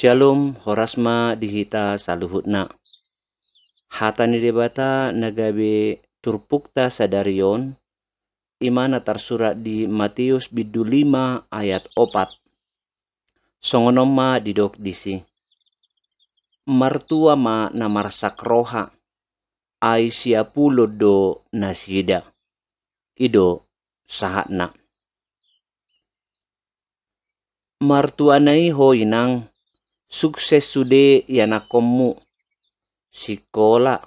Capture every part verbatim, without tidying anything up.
Syalom, horas ma di hita saluhutna. Hata ni Debata na gabe turpukta sadari on, i ma na tarsurat di Matius bindu lima ayat opat. Songon on ma didok disi: Martua ma na marsak roha, ai siapulon do nasida. I do sahatna. Martuana i ho inang, sukses sude ianakkonmu, sikola,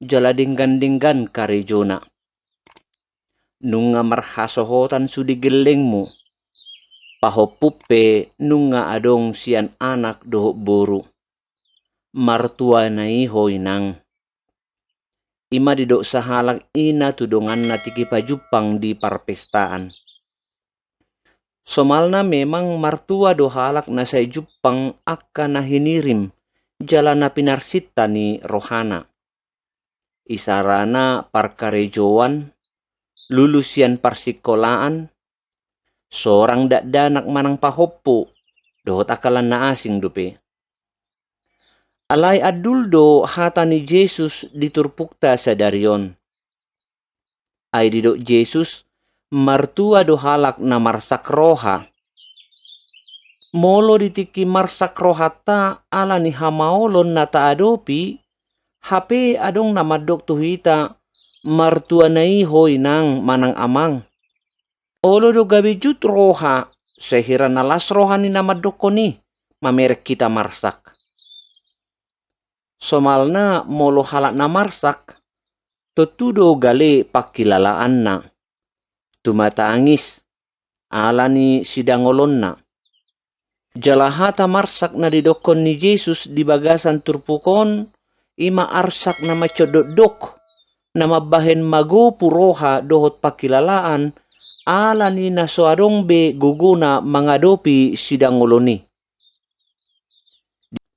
jala denggan-denggan karejona. Nunga marhasohotan sude gellengmu, pahompum pe nunga adong sian anak dohot boru. Martuana i ho inang. I ma didok sahalak ina tu donganna tingki pajumpang di parpestaan. Somalna memang martua do halak na sai jumpang angka na hinirim jala na pinarsinta ni rohana. Isarana parkarejoan, lulus sian parsikolaan, sorang dakdanak manang pahompu, dohot angka na asing dope. Alai andul do hata ni Jesus di turpukta sadari on. Ai didok Jesus, martua do halak na marsak roha. Molo di tingki marsak rohanta ala ni hamaolon na taadopi, hape adong na mandok tu hita, martuana i ho inang manang amang. Olo do gabe jut roha, sai hira na las roha ni na mandokkon i, mamereng hita marsak. Somalna molo halak na marsak, tontu do gale pangkilalaanna. Tumatangis, ala ni sidangolonna. Jala hata marsak na didokkon ni Jesus di bagasan turpuk on, i ma arsak na mansai dokdok, na mambahen magopu roha dohot pangkilalaan, ala ni na so adong be gogona mangadopi sidangolon i.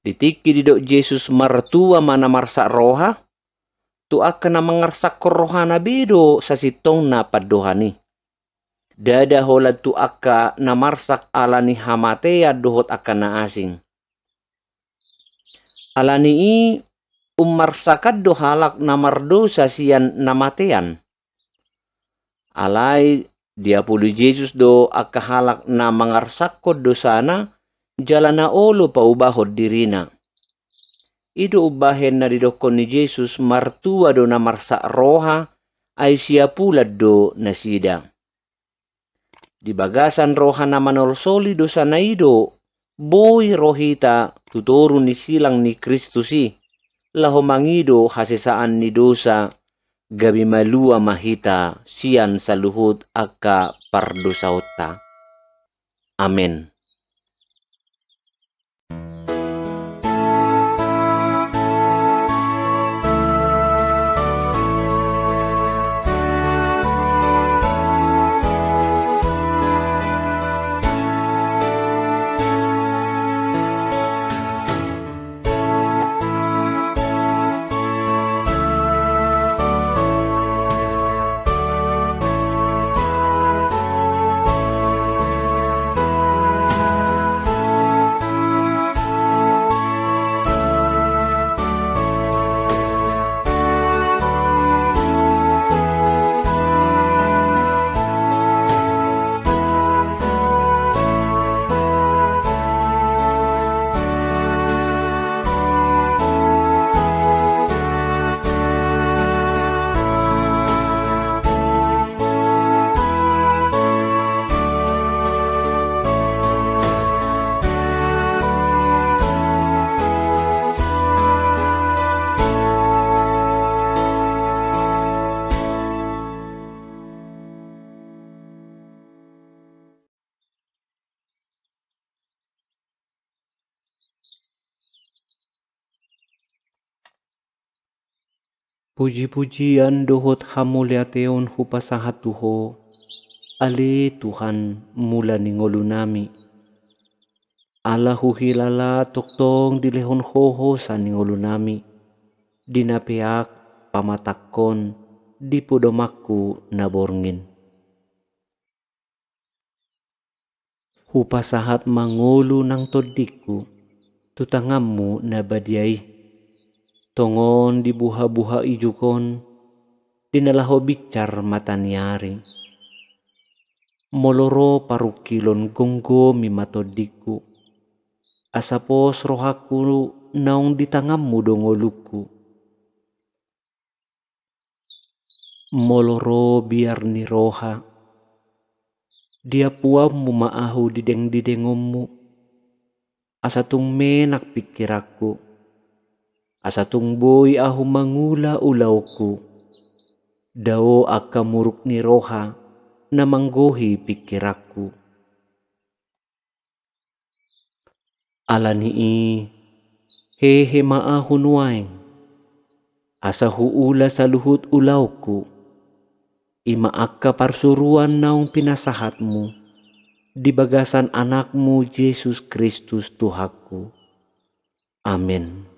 Di tingki didok Jesus martua ma na marsak roha, tu angka na mangarsakhon rohana be do sasintongna pandohan i. Ndada holan tu angka na marsak ala ni hamatean dohot angka na asing. Ala ni i ummarsakan do halak na mardosa sian na matean. Alai diapuli Jesus do angka halak na mangarsakhon dosana, jala na olo paubahon dirina. I do umbahen na didokkon ni Jesus martua do na marsak roha, ai siapulan do nasida. Di bagasan roha na manolsoli dosana i do, boi ro hita tu toru ni silang ni Kristus i, laho mangido hasesaan ni dosa, gabe malua ma hita sian saluhut angka pardosaonta. Amen. Puji-pujian dohot hamauliateon hupasahat tu Ho, ale Tuhan, mula ni ngolunami. Ala huhilala tongtong dilehon Ho hosa ni ngolunami, di na peak pamatangkon di podomanku na borngin. Hupasahat ma ngolu nang tondingku, tu tanganmu na badia i. Tongon di buha-buha ijuk on, di na laho binsar mata ni ari. Molo ro parungkilon, gomgomi ma tondingku. Asa pos rohangku naung di tanganmu do ngolungku. Molo ro biar ni roha, diampuonmu ma ahu di dengdidengonmu. Asa tung menak pingkiranku. Asa tung boi ahu mangula ulaonku. Dao angka muruk ni roha na manggohi pingkiranku. Ala ni i, hehe ma ahu nuaeng, asa huula saluhut ulaonku, i ma angka parsuruan naung pinasahatmu di bagasan Anakmu Jesus Kristus Tuhanku. Amen.